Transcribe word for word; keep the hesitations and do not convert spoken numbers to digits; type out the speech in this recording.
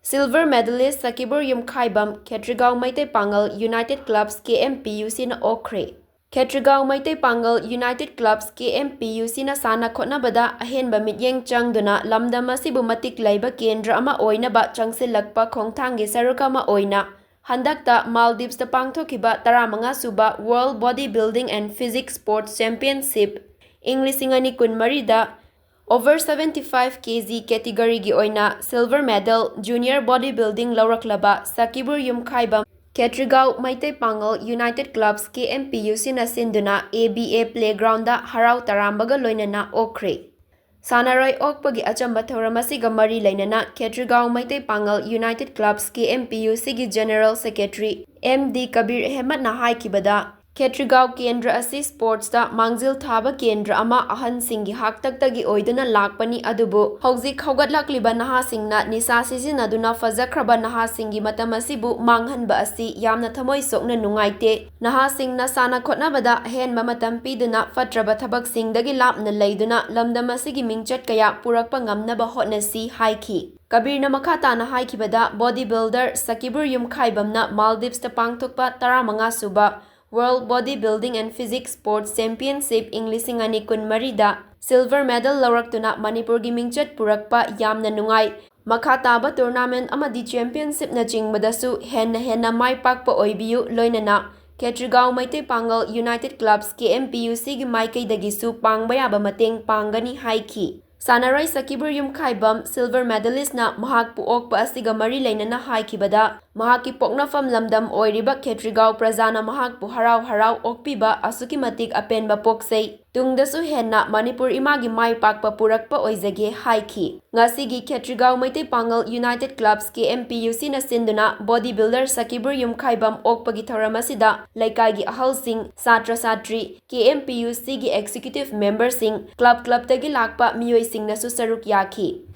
Silver medalist ꯁꯀꯤꯕꯨꯔ ꯌꯨꯝꯈꯥꯏꯕꯝ, ꯈꯦꯇ꯭ꯔꯤꯒꯥꯎ ꯃꯩꯇꯩ ꯄꯥꯉꯜ United Clubs, K M P U Cꯅ ꯑꯣꯛꯈ꯭ꯔꯦ꯫ ꯈꯦꯇ꯭ꯔꯤꯒꯥꯎ ꯃꯩꯇꯩ ꯄꯥꯉꯜ United Clubs, K M P U Cꯅ ꯁꯥꯟꯅ ꯈꯣꯠꯅꯕꯗ ꯑꯍꯦꯟꯕ ꯃꯤꯠꯌꯦꯡ ꯆꯪꯗꯨꯅ ꯂꯝꯗꯝ ꯑꯁꯤꯕꯨ ꯃꯇꯤꯛ ꯂꯩꯕ ꯀꯦꯟꯗ꯭ꯔ ꯑꯃ ꯑꯣꯏꯅꯕ ꯆꯪꯁꯤꯜꯂꯛꯄ ꯈꯣꯡꯊꯥꯡꯒꯤ ꯁꯔꯨꯛ ꯑꯃ ꯑꯣꯏꯅ ꯍꯟꯗꯛꯇ ꯃꯥꯜꯗꯤꯞꯁꯇ ꯄꯥꯡꯊꯣꯛꯈꯤꯕ ꯇꯔꯥꯃꯉꯥ ꯁꯨꯕ World Body Building and Physique Sports Championship ꯏꯪ ꯂꯤꯁꯤꯡ ꯑꯅꯤ ꯀꯨꯟꯃꯔꯤꯗ over seventy five K G categoryꯒꯤ ꯑꯣꯏꯅ silver medal, junior body building ꯂꯧꯔꯛꯂꯕ ꯁꯀꯤꯕꯨꯔ ꯌꯨꯝꯈꯥꯏꯕꯝ, ꯈꯦꯇ꯭ꯔꯤꯒꯥꯎ ꯃꯩꯇꯩ ꯄꯥꯉꯜ United Clubs, K M P U Cꯅ ꯁꯤꯟꯗꯨꯅ A B A playgroundꯗ ꯍꯔꯥꯎ ꯇꯔꯥꯝꯕꯒ ꯂꯣꯏꯅꯅ ꯑꯣꯛꯈ꯭ꯔꯦ꯫ ꯁꯥꯟꯅꯔꯣꯏ ꯑꯣꯛꯄꯒꯤ ꯑꯆꯝꯕ ꯊꯧꯔꯝ ꯑꯁꯤꯒ ꯃꯔꯤ ꯂꯩꯅꯅ ꯈꯦꯇ꯭ꯔꯤꯒꯥꯎ ꯃꯩꯇꯩ ꯄꯥꯉꯜ United Clubs, K M P U Cꯒꯤ General Secretary M D Kabir ꯑꯍꯃꯗꯅ ꯍꯥꯏꯈꯤꯕꯗ, ꯈꯦꯇ꯭ꯔꯤꯒꯥꯎ ꯀꯦꯟꯗ꯭ꯔ ꯑꯁꯤ sportsꯇ ꯃꯥꯡꯖꯤꯜ ꯊꯥꯕ ꯀꯦꯟꯗ꯭ꯔ ꯑꯃ ꯑꯍꯟꯁꯤꯡꯒꯤ ꯍꯥꯛꯇꯛꯇꯒꯤ ꯑꯣꯏꯗꯨꯅ ꯂꯥꯛꯄꯅꯤ, ꯑꯗꯨꯕꯨ ꯍꯧꯖꯤꯛ ꯍꯧꯒꯠꯂꯛꯂꯤꯕ ꯅꯍꯥꯁꯤꯡꯅ ꯅꯤꯁꯥ ꯁꯤꯖꯤꯟꯅꯗꯨꯅ ꯐꯖꯈ꯭ꯔꯕ ꯅꯍꯥꯁꯤꯡꯒꯤ ꯃꯇꯝ ꯑꯁꯤꯕꯨ ꯃꯥꯡꯍꯟꯕ ꯑꯁꯤ ꯌꯥꯝꯅ ꯊꯃꯣꯏ ꯁꯣꯛꯅ ꯅꯨꯡꯉꯥꯏꯇꯦ꯫ ꯅꯍꯥꯁꯤꯡꯅ ꯁꯥꯟꯅ ꯈꯣꯠꯅꯕꯗ ꯑꯍꯦꯟꯕ ꯃꯇꯝ ꯄꯤꯗꯨꯅ ꯐꯠꯇ꯭ꯔꯕ ꯊꯕꯛꯁꯤꯡꯗꯒꯤ ꯂꯥꯞꯅ ꯂꯩꯗꯨꯅ ꯂꯝꯗꯝ ꯑꯁꯤꯒꯤ ꯃꯤꯡꯆꯠ ꯀꯌꯥ ꯄꯨꯔꯛꯄ ꯉꯝꯅꯕ ꯍꯣꯠꯅꯁꯤ ꯍꯥꯏꯈꯤ꯫ ꯀꯕꯤꯔꯅ ꯃꯈꯥ ꯇꯥꯅ ꯍꯥꯏꯈꯤꯕꯗ, body builder ꯁꯀꯤꯕꯨꯔ ꯌꯨꯝꯈꯥꯏꯕꯝꯅ ꯃꯥꯜꯗꯤꯞꯁꯇ ꯄꯥꯡꯊꯣꯛꯄ ꯇꯔꯥꯃꯉꯥ ꯁꯨꯕ World Body Building and Physique Sports Championship ꯏꯪ ꯂꯤꯁꯤꯡ ꯑꯅꯤ ꯀꯨꯟꯃꯔꯤꯗ silver medal ꯂꯧꯔꯛꯇꯨꯅ ꯃꯅꯤꯄꯨꯔꯒꯤ ꯃꯤꯡꯆꯠ ꯄꯨꯔꯛꯄ ꯌꯥꯝꯅ ꯅꯨꯡꯉꯥꯏ꯫ ꯃꯈꯥ ꯇꯥꯕ tournament ꯑꯃꯗꯤ championshipꯅꯆꯤꯡꯕꯗꯁꯨ ꯍꯦꯟꯅ ꯍꯦꯟꯅ ꯃꯥꯏ ꯄꯥꯛꯄ ꯑꯣꯏꯕꯤꯌꯨ, ꯂꯣꯏꯅꯅ ꯈꯦꯇ꯭ꯔꯤꯒꯥꯎ ꯃꯩꯇꯩ ꯄꯥꯉꯜ United Clubs, K M P U Cꯒꯤ ꯃꯥꯏꯀꯩꯗꯒꯤꯁꯨ ꯄꯥꯡꯕ ꯌꯥꯕ ꯃꯇꯦꯡ ꯄꯥꯡꯒꯅꯤ ꯍꯥꯏꯈꯤ꯫ ꯁꯥꯟꯅꯔꯣꯏ ꯁꯀꯤꯕꯨꯔ ꯌꯨꯝꯈꯥꯏꯕꯝ, silver medalistꯅ ꯃꯍꯥꯛꯄꯨ ꯑꯣꯛꯄ ꯑꯁꯤꯒ ꯃꯔꯤ ꯂꯩꯅꯅ ꯍꯥꯏꯈꯤꯕꯗ, ꯃꯍꯥꯛꯀꯤ ꯄꯣꯛꯅꯐꯝ ꯂꯝꯗꯝ ꯑꯣꯏꯔꯤꯕ ꯈꯦꯇ꯭ꯔꯤꯒꯥꯎ ꯄ꯭ꯔꯖꯥꯅ ꯃꯍꯥꯛꯄꯨ ꯍꯔꯥꯎ ꯍꯔꯥꯎ ꯑꯣꯛꯄꯤꯕ ꯑꯁꯨꯛꯀꯤ ꯃꯇꯤꯛ ꯑꯄꯦꯟꯕ ꯄꯣꯛꯆꯩ꯫ ꯇꯨꯡꯗꯁꯨ ꯍꯦꯟꯅ ꯃꯅꯤꯄꯨꯔ ꯏꯃꯥꯒꯤ ꯃꯥꯏ ꯄꯥꯛꯄ ꯄꯨꯔꯛꯄ ꯑꯣꯏꯖꯒꯦ ꯍꯥꯏꯈꯤ꯫ ꯉꯁꯤꯒꯤ ꯈꯦꯇ꯭ꯔꯤꯒꯥꯎ ꯃꯩꯇꯩ ꯄꯥꯉꯜ United Clubs, K M P U Cꯅ ꯁꯤꯟꯗꯨꯅ body builder ꯁꯀꯤꯕꯨꯔ ꯌꯨꯝꯈꯥꯏꯕꯝ ꯑꯣꯛꯄꯒꯤ ꯊꯧꯔꯝ ꯑꯁꯤꯗ ꯂꯩꯀꯥꯏꯒꯤ ꯑꯍꯜꯁꯤꯡ, ꯁꯥꯇ꯭ꯔ ꯁꯥꯇ꯭ꯔꯤ, K M P U Cꯒꯤ executive memberꯁꯤꯡ, club clubꯇꯒꯤ ꯂꯥꯛꯄ ꯃꯤꯑꯣꯏꯁꯤꯡꯅꯁꯨ ꯁꯔꯨꯛ ꯌꯥꯈꯤ꯫